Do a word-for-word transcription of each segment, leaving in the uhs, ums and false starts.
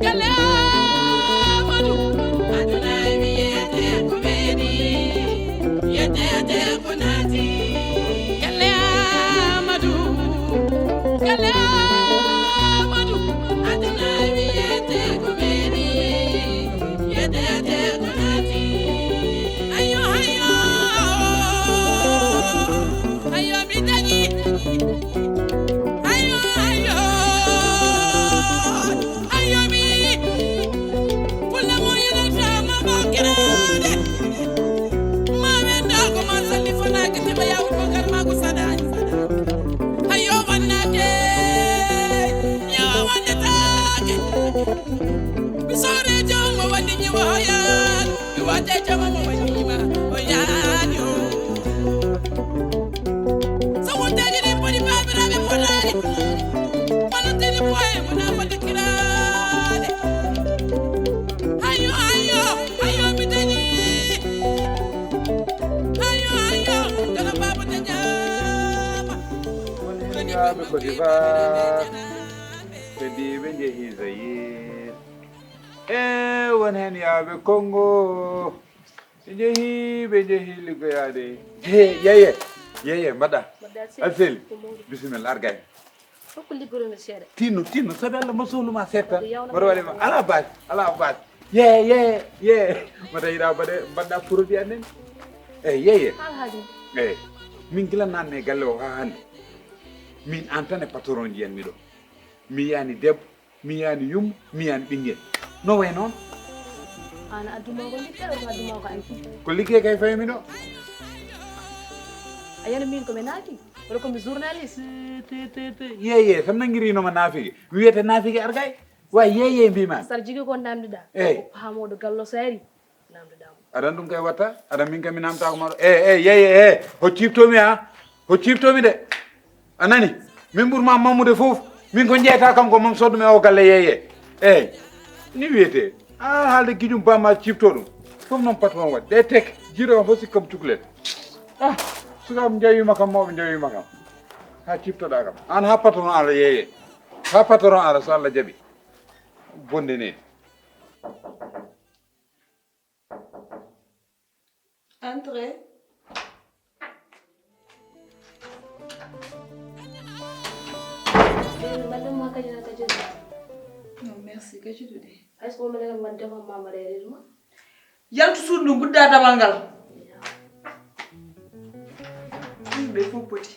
Galle Amadou, aduna e wiyete ko weeni, yetete ko naati. Galle Amadou, galle Amadou, aduna e wiyete ko weeni, yetete ko naati. Ayo, ayo, ayo, mi dañi. Ayo, ayo, ayo, mi. Kulla mo yana sama bakirade. Ma wenda ko ma salli fana ke te baya ko garma ko sadani. Ayo, wannate. Ya, wannate. Mi sore jom wani ni waya. Mi wate jom mo wani ma. O ya ni o. Sawunteeji ɗi poti baabiraaɓe potaani. Manantini poye wona foti kiraade. Ayo, ayo, ayo, mi dañi. Ayo, ayo, kono baaba dañaama. Won heen yahɓe Côte d'Ivoire, kadi ɓe njehii Zaïre. E won heen yahɓe Congo. Ɓe njehii, ɓe njehii liggoyaade. He, yeye, yeye, mbaɗa. Mbaɗa sel. Asel, ko mawɗo. Bisimilla, argay. Hokku liggoro mi seeɗa. Tinno, tinno, sabi Allah, mo sohlu ma seeɗa. Ko yawna mbaɗa waɗe ma. Ala baasi, ala baasi. Ye, ye, ye. Mbaɗa yiɗa mbaɗe, mbaɗa produit amen. Eh, yeye. Alhaji. Eh, min gila naanne galle o haa hannde. Min an tan e patron ji en miɗo. Mi yani debbo. Mi yani yumma, mi yani ɓinngel. No way noon? An adduma ko liggey, o adduma ko anki. Ko liggey kay faymi ɗo. A yana min ko mi naaki? Wala ko mi journaliste? Te, te, te. Yeye, kam nangiri no ma naafige. Mi wiyete naafige argay. Wa yeye mbi man. Sar jigi ko namdiɗa. Ey. Ko hamoɗo gallo sayri. Namdoɗaa mo. Aɗa ɗum kay watta? Aɗa min kam mi namtaako ma ɗo. Eh, eh, yeye, eh. Ho ciftomi ha. Ho ciftomi de. A nani? Min ɓurma mammude fof. Min ko jeyta kam ko mam soddu mi o galle yeye. Eh. Ni wiyete. A haalde gijum bamma cifto ɗum. Fof noon patron waɗi. Ɗe tek. Jiiɗo kam fof sikkam cuklel. Ah, sukaaɓe njawima kam, mawɓe njawima kam. Ha ciftoɗa kam. An ha patron ara yeye. Ha patron ara so Allah jaɓi. Bonde ne. Entrez. Madame ma kadi na kadi. Non, merci, kadi ɗuɗe. Est-ce que madame ma defa ma ma reere ɗum? Yaltu suudu ndu, gudda damal ngal. Yimɓe fof poti.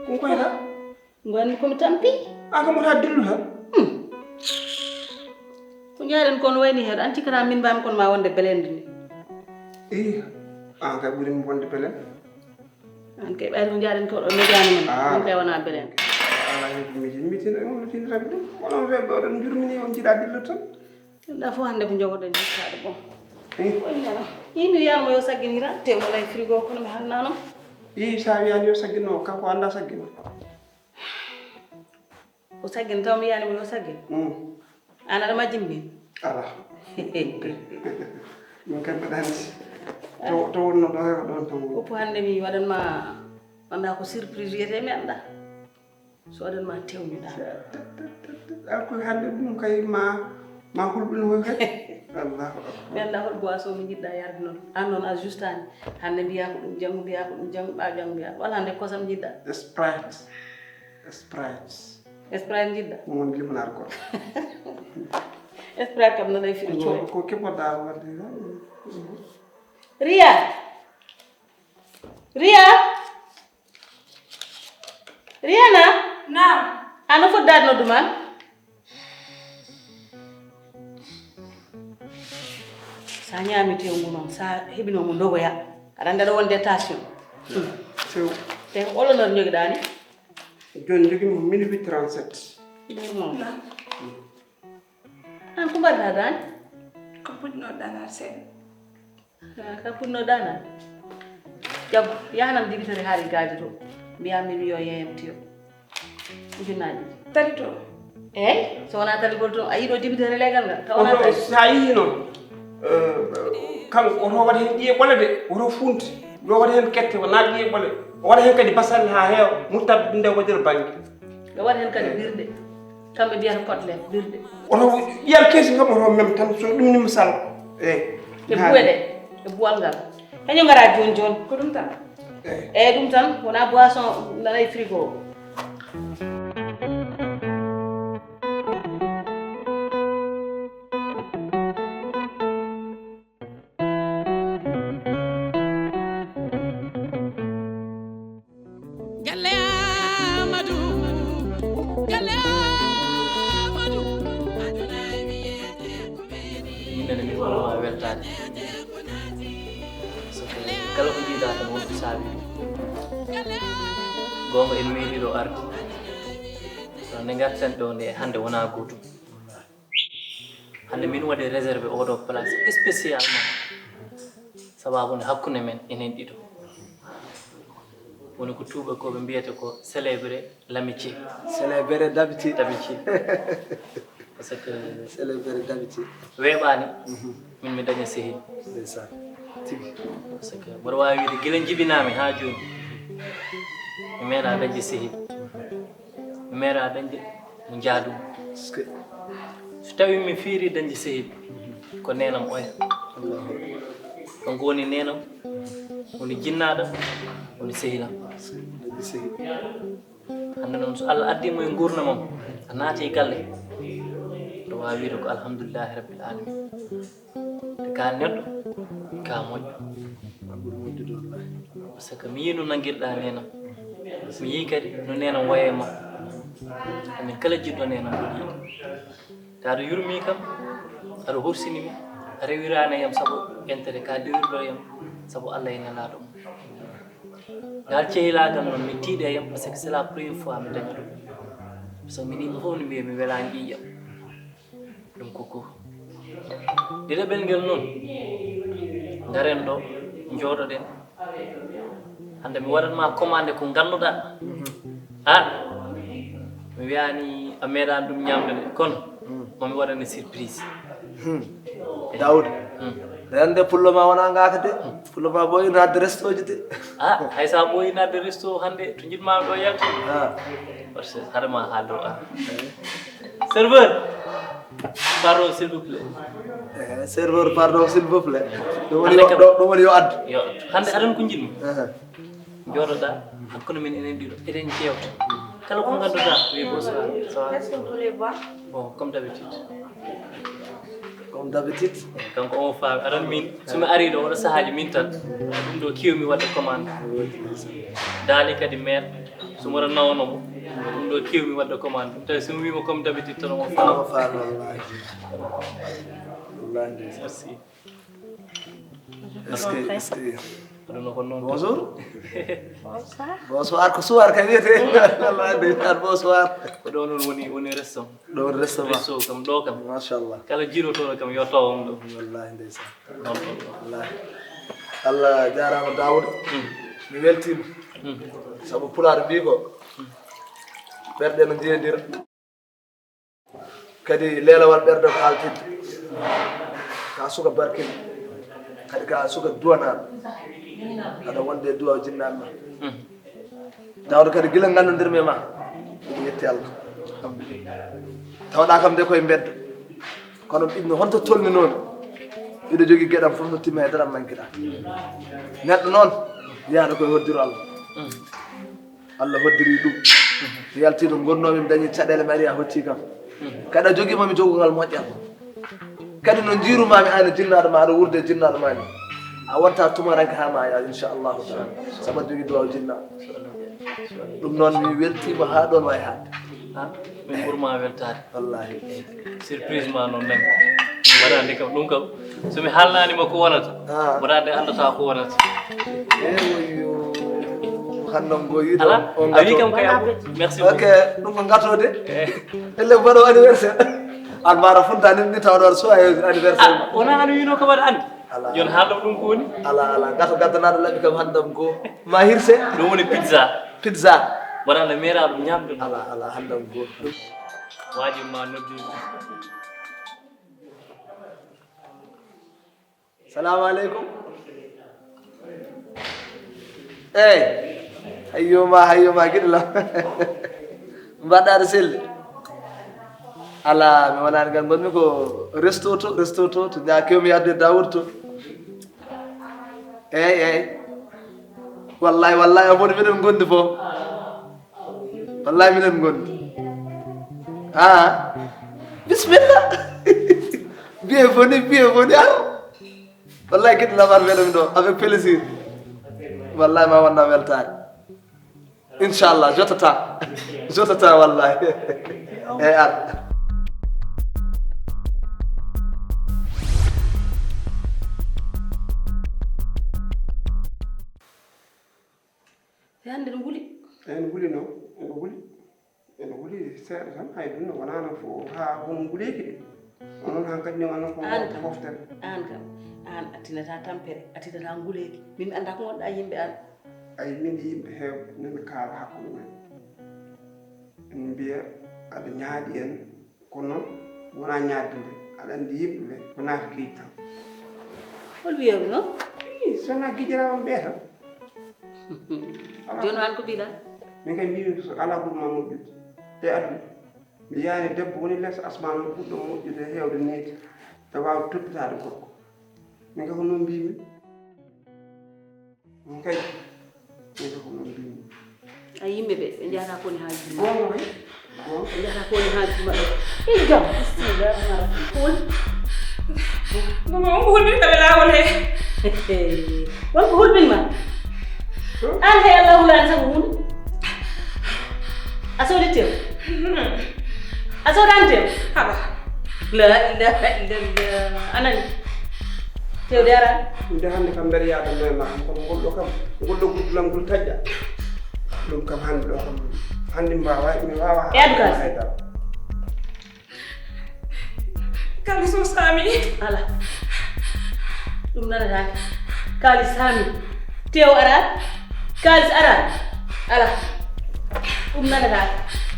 Ko koy la? Ngonmi ko mi tampi. A kam wota dillu tan. Hmm. Ko njaɗen kon wayni hen, an cikkata min mbami kon ma wonde belendi ni. Ii, an kay ɓuri mi wonde belen. An kay ɓayri ko njaɗen ko ɗo mejani men. Ah. Min kay wona belendi. Ala hen ko mitin, mitin, on mitin rabi ɗum. Onon rewɓe oɗon jurmini, on jiɗa dillu tan. Ɗa fof hannde ko jogoɗen jittaade bon. Ii. Ko innano? Ii, mi wiyama yo sagginira, te wonay frigo kono mi hannano. Ii, sa wiyani yo saggino, kanko anda saggino. O saggin taw mi yani mo yo saggin. Mm. An aɗa majjini min? Ala. Min kadi mbaɗa anndi. To, to wonno ɗo hewa ɗon tan woni. Uppu hannde mi waɗan ma, wonda ko surprise wiyete mi annda. So waɗan ma tewniɗa. A ko hannde ɗum kay ma, ma hulɓino ko kay. Allahu akbar. Mi annda hol boisson mo jiɗɗa yarde noon. An noon a justani. Hannde mbiya ko ɗum, janngo mbiya ko ɗum, janngo ɓaawo janngo mbiya. Wala hannde kosam jiɗɗa. Sprite. Sprite. Sprite njiɗɗa? Mo woni limonade ko. Sprite kam nanay firi coy. Ko keɓoɗa wadde. Riya. Riya. Riyana. Naam. Ano foddaade noddu ma? Sa ñaami tew ngu noon, sa heɓino mo ndogoya. Aɗa anndi aɗa wonde tension. Tew. Te olo noon jogiɗa ni? Jooni jogi mo minuit trente-sept. Ɗum noon. An ko mbaɗɗa daani? Ko puɗɗinoɗa seeɗa. Ka punno dana. Jab, yahanam dibitore hari gaji to. Mbiya min yo yeyam tiyo. Ujunnaaji ɗiɗi. Tali to. Eey, so wonaa taligol to, a yiɗo dibitore leegal ngal. Taw wonaa tali. So a yii noon, eh, kanko oto waɗa heen ƴiye ɓole de, oto funti. Yo waɗa heen kette, o naat ƴiye ɓole. O waɗa heen kadi basalle haa heewa, muttarde nde waɗira bannge. Yo waɗa heen kadi birɗe. Kamɓe mbiyata kotle, birɗe. Oto ƴiyal keesi kam oto mem tan, so ɗum ni misal. Eey. E buwe ɗe, e buwal ngal. Kañum ngara jooni jooni. Ko ɗum tan? Eey. Eey, ɗum tan, wonaa boisson nanay frigo o. Galle Amadou, galle Amadou. Min nene min wonma weltaade. Sabu kala ko njiiɗaa tan won ko saabi ɗum. Goonga en meeɗiɗo arde. Kono nde ngarten ɗo nde hannde wonaa gootum. Hannde min waɗi réservé oɗo place spécialement. Sababu nde hakkunde men enen ɗiɗo. Woni ko tuubakooɓe mbiyata ko célébrer l'amitié. Célébrer d'amitié. D'amitié. Parce que célébrer d'amitié. Weeɓaani, mhm, min mi daña sehil. Ndeysaan. Tigi. Parce que mboɗo waawi wiide gila njibinaami haa jooni. Mi meeɗaa dañde sehil. Mi meeɗaa dañde mo njaadumi. So tawi mi fiiri dañde sehil, ko neenam oya. Allahu Akbar. Kanko woni neenam, woni jinnaaɗam, woni sehilam. Dañde sehil. Hannde noon, so Allah addi mo e nguurndamam, a naati e galle, ɗo waawi wiide ko alhamdulillahi rabbil alamin. Te ka neɗɗo, ka moƴƴo. Par ce que mi yii no nanngirɗaa neenam. Mi yii kadi no neenam wayi e ma. Amin kala jiɗɗo neenam ɗum yiɗi. Te aɗa yurmi kam, aɗa horsini mi, a rewiraani yam sabu intérêt, ka dewirɗo yam sabu Allah e Nelaaɗo mum. Ngal cehilaagal noon, mi tiiɗi e yam, parce que c'est la première fois mi dañi ɗum. Parce que min yimɓe fof no mbiya mi welaani ƴiiƴam. Ɗum ko ko. Ɗiɗaɓel ngel noon, ngaren ɗo, njooɗoɗen. Hannde mi waɗat ma commande ko ngannduɗaa. Mhm. Ah, mi wiyaani a meeɗaani ɗum ñaamde de, kono, mm, mami waɗane surprise. Hmm. Daoud. Hmm. Rende pullo ma wona ngaka de. Pullo ma ɓooyi naatde resto ji de. Ah, hay sa ɓooyi naatde resto hannde to njiɗ ma ɗo yalti. Ah. Parce que haɗa ma haaldo ah. Eh. Serveur. Pardon, s'il vous plaît. Eh, serveur, pardon, s'il vous plaît. Ɗum woni yo, ɗum woni yo addu. Yo, hannde aɗan ko njiɗmi. Aha. Njooɗoɗaa, hakkunde men enen ɗiɗo, eɗen jeewta. Kala ko ngannduɗaa, wi bonsoir, ça va? Est-ce que vous voulez boire? Bon, comme d'habitude. Comme d'habitude? Kanko omo faami. Aɗan min, so mi arii ɗo, oɗo sahaaji min tan. Ɗum ɗo keewmi waɗde commande. Daali kadi meer, so mboɗo nawno mo. Ɗum ɗo keewmi waɗde commande. Ɗum tawi so mi wiima comme d'habitude tan omo faama. Omo faama, wallahi. Wallahi, ndeysaan. Merci. Est-ce que, est-ce que... Ko ɗum ko noon. Bonjour. Bonsoir. Bonsoir, ko soir kay wiyete. Wallahi, ndeysaan, bonsoir. Ko ɗo noon woni, woni resto. Ɗo woni resto ma. Resto kam, ɗo kam. Machallah. Kala jiilotoɗo kam, yo taw on ɗo. Wallahi, ndeysaan. Noon ɗon ɗo. Wallahi. Allah jaaraama, Daouda. Hmm. Mi weltiima. Hmm. Sabu Pulaar mbii ko, ɓerɗe no njeeyondira. Kadi leelawal ɓerɗe ko haaltinde. Ka suka barkiɗo. Kadi ka suka duwanaaɗo. Aɗa wonde e duwaw jinnaaɓe ma. Hmm. Daouda kadi gila nganndodirmi e ma. Miɗo yetti Allah. Tawɗa kam nde koye mbedda. Kono ɓiɗɗo honto tolninomi? Miɗo jogii geɗam fof no timma e daram mankiɗa. Neɗɗo noon, yahata koye hoddiro Allah. Hmm. Allah hoddiri ɗum. Mi yalti ɗo ngonnoomi, mi dañi caɗeele, mi ari a hotti kam. Kadi a jogii ma mi jogongal moƴƴal. Kadi no njiirumaami aan e jinnaaɗo ma, aɗa wuurde e jinnaaɗo ma ni. A wonta tumaranke haa ma yaa, inchallahu taala. Sabu aɗa jogii duwaw jinnaaɗo. Ɗum noon mi weltiima haa ɗoon waawi haɗde. Ah, min ɓurma weltaade. Wallahi. Surprise ma noon nani. Mbaɗa andi kam, ɗum kam. So mi haalnaani ma ko wonata, ah, mbaɗa andi anndata ko wonata. Eh, woyo. Hannde ngo yiɗo. Ala, on a wi gato. Kam kay abu. Merci beaucoup. Ok, ɗum ko gatode. Eh. Elle mbaɗo anniversaire. An mbaɗa funtani ni tawɗo aɗa suwa anniversaire. Ah, wona an wino ko mbaɗa andi. Ala, joni ala. Haalɗo ɗum ko woni? Ala, ala. Gato gaddanaaɗo laɓi kam hanndam goo. Ma hirse? Ɗum woni pizza. Pizza. Wonande meeraɗo ñaamde ɗum. Ala, ala, hanndam goo. Waajib ma noddi. Salamu aleykum. Eey. Hayyo ma, hayyo ma, giɗo lam. Mbaɗɗa aɗa selli? Ala, mi wonani ngal ngonmi ko resto to, resto to, to ña kewmi yadde Dawood to. Eey, eey. Wallahi, wallahi, on woni minen ngondi fof. Wallahi, minen ngondi. Ah, bismillah. Bienvenue, bienvenue. Ah. Wallahi, giɗo lam, ar meɗen ɗo, avec plaisir. Wallahi, ma wonno weltaare. Inchallah, jotata. Jotata, wallahi. Eey, ar. E hannde no nguli? Eey, no nguli no, no nguli. Ene wuli seeɗa tan, hay ɗum ne wonano fof, haa hono nguleeki de. Onon hankadi ne wonano ko. Aan kam, moftere. Aan kam, aan a tinata tampere, a tinata nguleeki. Min mi annda ko ngonɗa yimɓe aan. Ay, min e yimɓe heewɓe, min mi kaala hakkunde men. Min mbiya aɗa ñaaɗi en, kono noon wonaa ñaaddude. Aɗa anndi yimɓe ɓe ko naafikiiɓe tan. Hol wiyooɓe noon? Ii, so wonaa gijiraaɓe ɓe tan. Jooni aan ko mbiɗa? Min kay mbiimi so alaa ɓuri ma moƴƴude e aduna. Mi yiyaani debbo woni les asmaan o ɓurɗo moƴƴude e heewde needi e waawde toppitaade gorko. Min kay ko noon mbiimi. Min kay, min kay ko noon mbiimi. A yimɓe ɓe, ɓe njahata ko woni haaju maɓɓe. Goonga kay. Goonga. Ɓe njahata ko woni haaju maɓɓe. Ey jam, bismillah, rahmaan rahim. Ko woni? Mama, on ko hulɓinta ɓe laawol he. On ko hulɓin ma? Hmm? Aan he Allah hulaani sago huunde. A soodi tew? Hmm. A soodaani tew? Haba. La ilaha illallah. A nani? Tewde ara. Nde hannde kam mbeɗa yaada no e ma, kono ngol ɗo kam, ngol ɗo guddulam ngol taƴƴa. Ɗum kam hannde ɗo kam, hannde mi waawa, mi waawa. E addu kaalis? Haydara. Kaalis o saami. Ala. Ɗum nanataake. Kaalis saami. Tew ara. Kaalis ara. Ala. Ɗum nanata.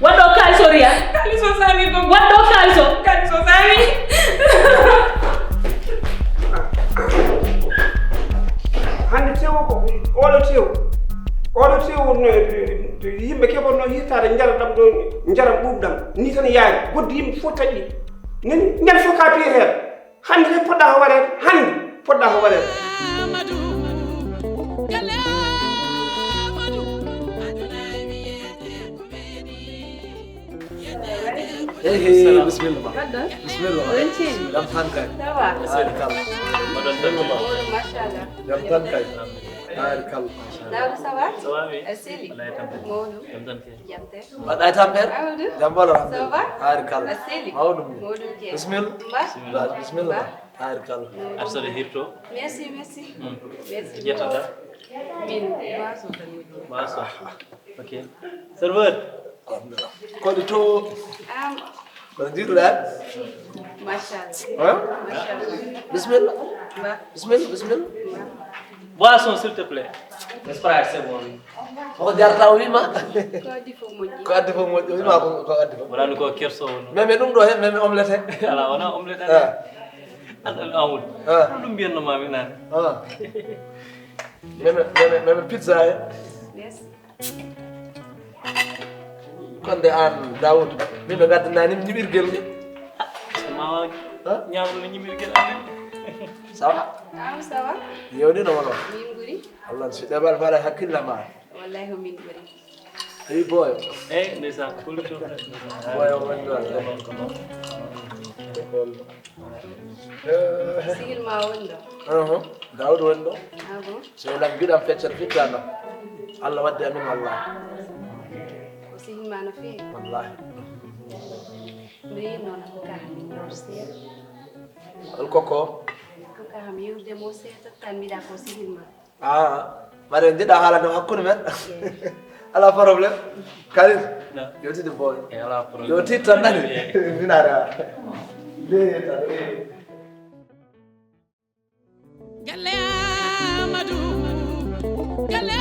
Waɗɗo kaalis o riya. Kaalis o saami ko. Waɗɗo kaalis o. Kaalis o saami. Hannde tewo ko oɗo tewo. Oɗo tewo no, yimɓe keɓonno hirtaade njaram ɗam ɗo, njaram ɓuuɓɗam. Ni tan yaari. Goddi yimɓe fof taƴi. Nani, ñande fof ka piyeteeɗo. Hannde kay poɗɗa ko waɗeede, hannde poɗɗa ko waɗeede. Hey, hey, bismillah ma. Pardon? Bismillah ma. Jam tan kay. Ça va? Haari kala. Mbaɗon tan? Machallah. Jam tan kay. Haari kala. Daouda, ça va? Ça va, oui. A seli? Wallaahi, jam tan. Mawɗum. Jam tan kay. Jam tan. Mbaɗɗa e tampere? Amadou. Jam bolo. Ça va? Haari kala. A seli? Mawɗum. Mawɗum kay. Bismillah. Mba? Bismillah. Bismillah. Haari kala. Aɗa sooda hirto? Merci, merci. Hmm. Merci. Ƴettata? Min, boisson tan moƴƴi. Boisson. Ok. Serveur. Koɗi to. Am. Kono jiiɗuɗa? Machallah. Hein? Machallah. Bismillah. Ba. Bismillah, bismillah. Ba. Boisson, s'il te plaît. Sprite, c'est bon, oui. Ko jarata o wiima? Ko addi fof moƴƴi. Ko addi fof moƴƴi. O wiima ko, ko addi fof. Wonani ko kerso woni. Mais, mais ɗum ɗo he, mais, mais omelette he. Ala, wona omelette. Ah. An, an, an woni. Ah. Ko ɗum mbiyatno ma mi nani. Ah. Mais, mais, mais, mais, mais pizza he. Yes. Konde aan, Daawuud, min ɓe ngaddanani mi ñiɓirgel nge. Ma waaw. Ha? Ñaamno ñiɓirgel amen. Ça va? Am, ça va? Yewni no wono? Min ɓuri. Allah, si ɗebal fala hakkille ma. Wallahi ko min ɓuri. Hey, boy. Hey, ndeysaan, kul to. Boy, o woni ɗo. Come on, come on. Sehil ma woni ɗo. Uhum. Daawuud woni ɗo. Ah bon? So lam giɗam feccere fittaanam. Allah waddi amin wallahi. Ko sehil ma no feewi? Wallahi. Mbiɗa yiɗi noon ko ka min yewta seeɗa. Hol koko? Ko ka mi yewtude mo seeɗa tan mbiɗa ko sehil ma. Ah, mbaɗen njiɗa haalande hakkunde men. Ala problème. Kalis. Na. Yo titi boy. Eh, ala problème. Yo tit tan nani. Eh. Mina rewa. De tan. Eh. Kala